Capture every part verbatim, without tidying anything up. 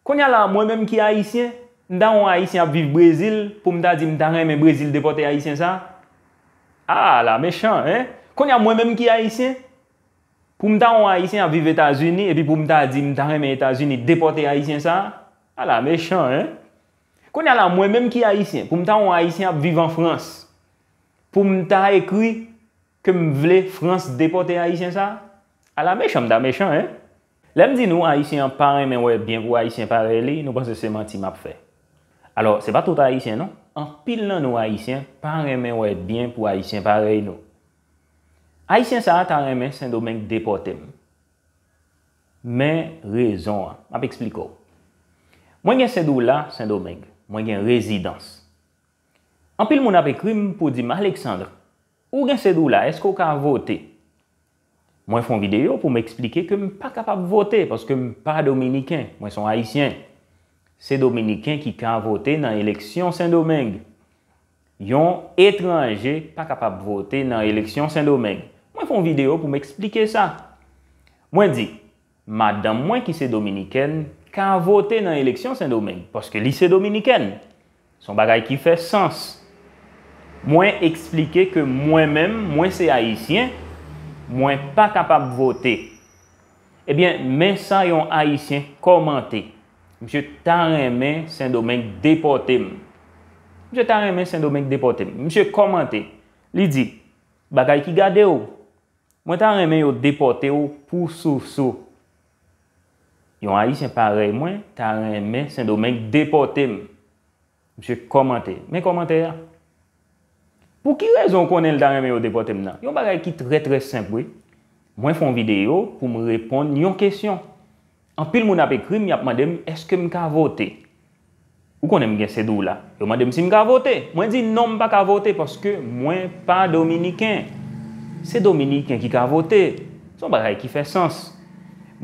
Kounye a la, mwen menm ki ayisyen, m ta wè yon ayisyen ap viv Brezil, pou m ta di m ta renmen Brezil depòte ayisyen sa? A la, mechan, en? Kounye a, mwen menm ki ayisyen, pou m ta wè yon ayisyen ap viv Etazini, epi pou m ta di m ta renmen Etazini depòte ayisyen sa? A la, mechan, en? Kounye a la, mwen menm ki ayisyen, pou m ta wè yon ayisyen ap viv an Frans, pou m ta ekri ke m vle Frans depòte ayisyen sa? A la mechan, m ta mechan, en? Lè m di nou ayisyen an pa renmen wè byen pou ayisyen parèy li, nou panse se manti m ap fè. Alò, se pa tout ayisyen non. Anpil nan nou ayisyen pa renmen wè byen pou ayisyen parèy nou. Ayisyen sa a ta renmen Sendomeng depòte m. Men rezon an, m ap eksplike w. Mwen gen Sendoula, Sendomeng. Mwen gen rezidans. Anpil moun ap ekri m pou di m, Alexandre, ou gen Sendoula, èske w ka vote? Mwen fè yon videyo pou m eksplike ke m pa kapab vote paske m pa dominiken, mwen se yon ayisyen. Se dominiken ki ka vote nan eleksyon Sendomeng. Yon etranje pa kapab vote nan eleksyon Sendomeng. Mwen fè yon videyo pou m eksplike sa. Mwen di, madanm mwen ki se dominikèn ka vote nan eleksyon Sendomeng paske li se dominikèn. Se yon bagay ki fè sans. Mwen eksplike ke mwen menm, mwen se ayisyen, mwen pa kapab vote. Ebyen, men sa yon ayisyen kòmante. Misye ta renmen Sendomeng depòte m. Misye ta renmen Sendomeng depòte m. Misye kòmante. Li di, bagay ki gade w. Mwen ta renmen yo depòte w pou sousou. Yon ayisyen parèy mwen ta renmen Sendomeng depòte m. Misye kòmante. Men kòmantè a. Pou ki rezon w konnen l ta renmen yo depòte m nan? Yon bagay ki trè trè senp wi. Mwen fè yon videyo pou m reponn yon kesyon. Anpil moun ap ekri m, y ap mande m èske m ka vote. Ou konnen m gen Sendoula. Yo mande m si m ka vote. Mwen di non, m pa ka vote paske mwen pa dominiken. Se dominiken ki ka vote. Se yon bagay ki fè sans.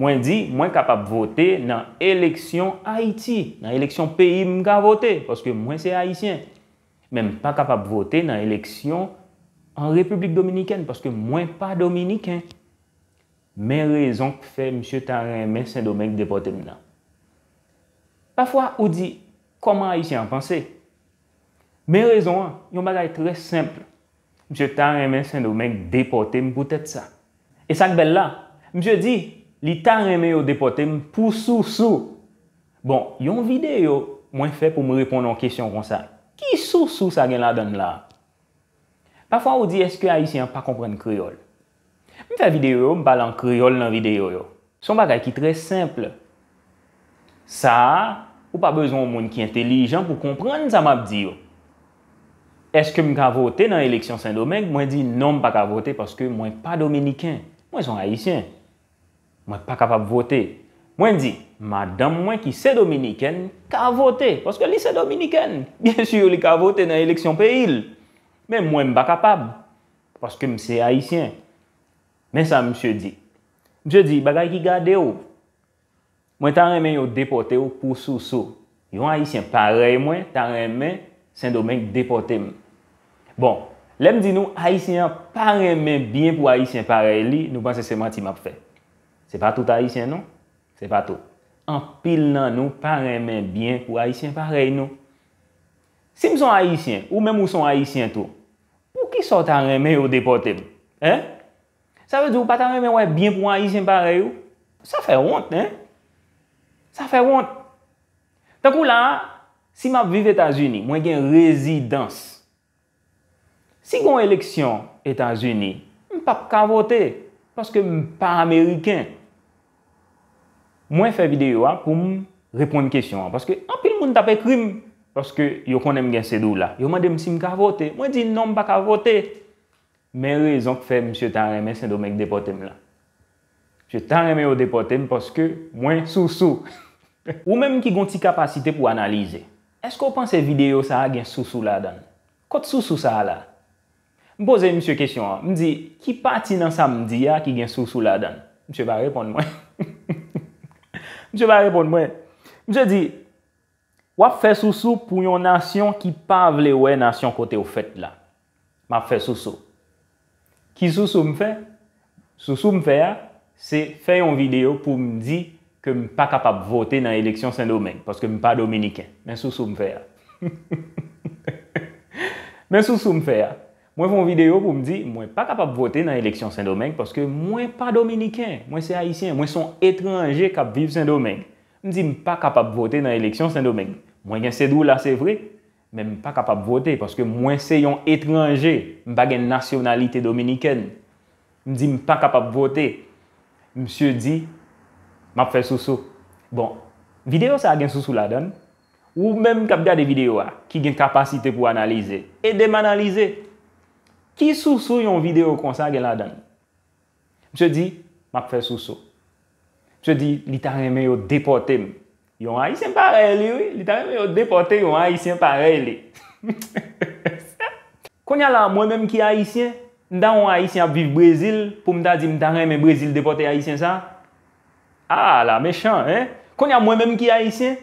Mwen di mwen kapab vote nan eleksyon Ayiti, nan eleksyon peyi m ka vote paske mwen se ayisyen. Men m pa kapab vote nan eleksyon an Repiblik Dominikèn paske mwen pa dominiken. Men rezon k fè misye ta renmen Sendomeng depòte m nan. Pafwa ou di, kòman ayisyen an panse? Men rezon an, yon bagay trè senp. Misye ta renmen Sendomeng depòte m poutèt sa. E sa k bèl la, misye di, li ta renmen yo depòte m pou sousou. Bon, yon videyo mwen fè pou m reponn yon kesyon konsa. Ki sousou sa gen ladan l la? Pafwa ou di èske ayisyen an pa konprann kreyòl? M fè videyo yo, m pale an kreyòl nan videyo yo. Se yon bagay ki trè senp. Sa a, ou pa bezwen yon moun ki entelijan pou konprann sa m ap di yo. Èske m ka vote nan eleksyon Sendomeng? Mwen di non, m pa ka vote paske mwen pa dominiken. Mwen se yon ayisyen. Mwen pa kapab vote. Mwen di, madanm mwen ki se dominikèn ka vote paske li se dominikèn. Byen si li ka vote nan eleksyon peyi l. Men mwen m pa kapab paske m se ayisyen. Men sa misye di. Misye di, bagay ki gade w. Mwen ta renmen yo depòte w pou sousou. Yon ayisyen parèy mwen ta renmen Sendomeng depòte m. Bon, lè m di nou ayisyen an pa renmen byen pou ayisyen parèy li, nou panse se manti m ap fè. Se pa tout ayisyen non. Se pa tout. Anpil nan nou pa renmen byen pou ayisyen parèy nou. Si m se yon ayisyen, ou menm ou se yon ayisyen tou, poukisa w ta renmen yo depòte m? Hein? Sa vle di ou pa ta renmen wè byen pou yon ayisyen parèy ou? Sa fè wont, hein? Sa fè wont. Tankou la a, si m ap viv Etazini, mwen gen rezidans. Si gen yon eleksyon Etazini, m p ap ka vote, paske m pa ameriken. Mwen fè videyo a pou m reponn kesyon an, paske anpil moun t ap ekri m, paske yo konnen m gen Sendoula. Yo mande m si m ka vote. Mwen di non, m pa ka vote. Men rezon k fè misye ta renmen Sendomeng depòte m lan. Misye ta renmen yo depòte m paske mwen sousou. Ou menm ki gon ti kapasite pou analize, èske w panse videyo sa a gen sousou ladan l? Kot sousou sa a la? M poze misye kesyon an. M di, ki pati nan sa m di a ki gen sousou ladan l? Misye pa reponn mwen. Misye pa reponn mwen. Misye di, w ap fè sousou pou yon nasyon ki pa vle wè nasyon kote w fèt la. M ap fè sousou. Ki sousou m fè? Sousou m fè a, se fè yon videyo pou m di ke m pa kapab vote nan eleksyon Sendomeng, paske m pa dominiken. Men sousou m fè a. Men sousou m fè a. Mwen fè yon videyo pou m di, mwen pa kapab vote nan eleksyon Sendomeng, paske mwen pa dominiken, mwen se ayisyen, mwen se yon etranje k ap viv Sendomeng. M di, m pa kapab vote nan eleksyon Sendomeng. Mwen gen cédula, se vre, men m pa kapab vote, paske mwen se yon etranje, m pa gen nasyonalite dominikèn. M di, m pa kapab vote. Misye di, m ap fè sousou. Bon, videyo sa a gen sousou ladan l. Ou menm k ap gade videyo a, ki gen kapasite pou analize, ede m analize. Ki sousou yon videyo konsa gen ladan l? Misye di, m ap fè sousou. Misye di, li ta renmen yo depòte m. Yon ayisyen parèy li, wi, li ta renmen yo depòte yon ayisyen parèy li. Kounye a la, mwen menm ki ayisyen, m ta wè yon ayisyen ap viv Brezil, pou m ta di m ta renmen Brezil depòte ayisyen sa? Ah, la mechan, en? Kounye a, mwen menm ki ayisyen,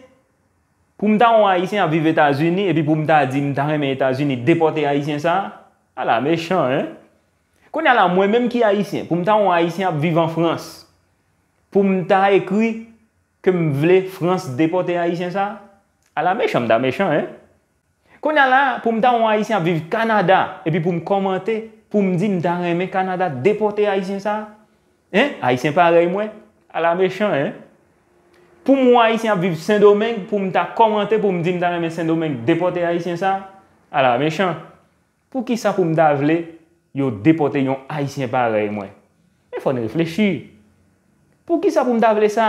pou m ta wè yon ayisyen ap viv Etazini, epi pou m ta di m ta renmen Etazini depòte ayisyen sa? Ah, la mechan, en? Kounye a la, mwen menm ki ayisyen, pou m ta wè yon ayisyen ap viv an Frans, pou m ta ekri ke m vle Frans depòte ayisyen sa? Ah, la mechan, m ta mechan, en? Kounye a la, pou m ta wè yon ayisyen ap viv Kanada, epi pou m kòmante, pou m di m ta renmen Kanada depòte ayisyen sa? En? Ayisyen parèy mwen? Ah, la mechan, en? Pou m wè yon ayisyen ap viv Sendomeng, pou m ta kòmante, pou m di m ta renmen Sendomeng depòte ayisyen sa? Ah, la mechan. Poukisa pou m ta vle yo depòte yon ayisyen parèy mwen? Men fò n reflechi. Poukisa pou m ta vle sa?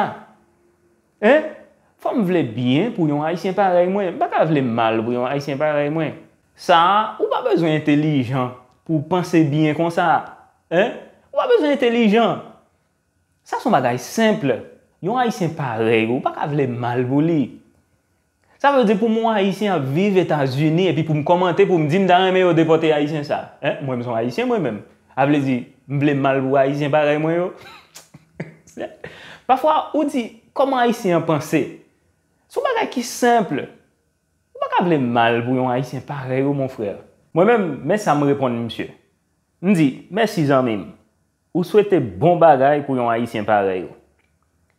En? Fò m vle byen pou yon ayisyen parèy mwen. M pa ka vle mal pou yon ayisyen parèy mwen. Sa a, ou pa bezwen entelijan pou w panse byen konsa. En? Ou pa bezwen entelijan. Sa se yon bagay senp. Yon ayisyen parèy ou, ou pa ka vle mal pou li. Sa vle di pou m wè yon ayisyen ap viv Etazini epi pou m kòmante pou m di m ta renmen yo depòte ayisyen sa. En? Mwen menm se yon ayisyen mwen menm. A vle di, m vle mal pou ayisyen parèy mwen yo? Pafwa, ou di, kòman ayisyen an panse? Se yon bagay ki senp. Ou pa ka vle mal pou yon ayisyen parèy ou, mon frè. Mwen menm, men sa m reponn misye. M di, mèsi zanmi m. Ou swete bon bagay pou yon ayisyen parèy ou.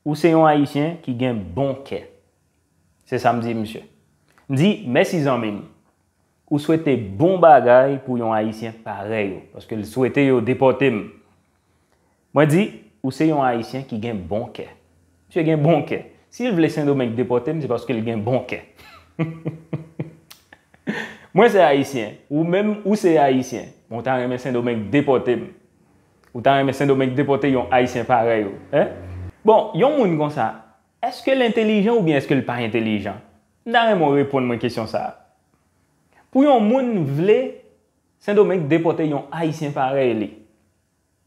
Ou se yon ayisyen ki gen bon kè. Se sa m di misye. M di, mèsi zanmi m. Ou swete bon bagay pou yon ayisyen parèy ou, paske l swete yo depòte m. Mwen di, ou se yon ayisyen ki gen bon kè. Misye gen bon kè. Si l vle Sendomeng depòte m, se paske l gen bon kè. Mwen se ayisyen, ou menm ou se ayisyen. Bon, ou ta renmen Sendomeng depòte m. Ou ta renmen Sendomeng depòte yon ayisyen parèy ou, en? Bon, yon moun konsa, èske l entelijan oubyen èske l pa entelijan? M ta renmen w reponn mwen kesyon sa a. Pou yon moun vle Sendomeng depòte yon ayisyen parèy li,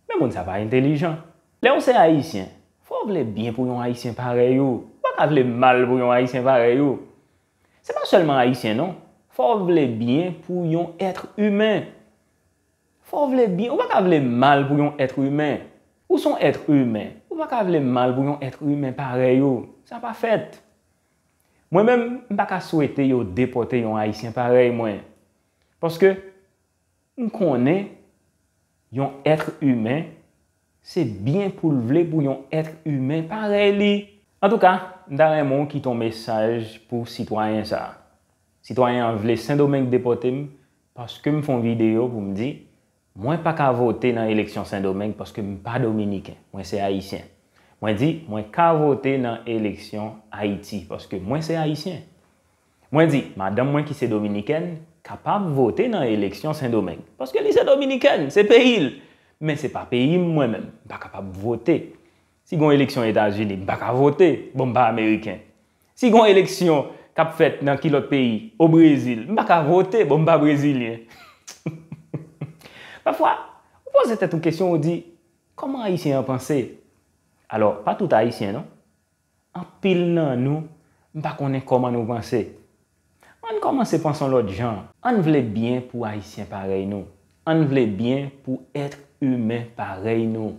men moun sa pa entelijan. Lè w se ayisyen, fò w vle byen pou yon ayisyen parèy ou. Ou pa ka vle mal pou yon ayisyen parèy ou. Se pa sèlman ayisyen non. Fò w vle byen pou yon èt imen. Fò w vle byen. Ou pa ka vle mal pou yon èt imen. Ou se yon èt imen. Ou pa ka vle mal pou yon èt imen parèy ou. Sa pa fèt. Mwen menm, m pa ka swete yo depòte yon ayisyen parèy mwen. Paske m konnen yon èt imen, se byen pou l vle pou yon èt imen parèy li. Antouka, m ta renmen w kite yon mesaj pou sitwayen sa a. Sitwayen an vle Sendomeng depòte m paske m fè yon videyo pou m di, mwen pa ka vote nan eleksyon Sendomeng paske m pa dominiken, mwen se ayisyen. Mwen di, mwen ka vote nan eleksyon Ayiti paske mwen se ayisyen. Mwen di, madanm mwen ki se dominikèn kapab vote nan eleksyon Sendomeng, paske li se dominikèn, se peyi l. Men se pa peyi m mwen menm, m pa kapab vote. Si gon eleksyon Etazini, m pa ka vote, bon, m pa ameriken. Si gon eleksyon k ap fèt nan ki lòt peyi, o Brezil, m pa ka vote, bon, m pa brezilyen. Pafwa, ou poze tèt ou kesyon, ou di, kòman ayisyen an panse? Alò, pa tout ayisyen, non. Anpil nan nou, m pa konnen kòman nou panse. Ann kòmanse panse yon lòt jan. Ann vle byen pou ayisyen parèy nou. Ann vle byen pou èt imen parèy nou.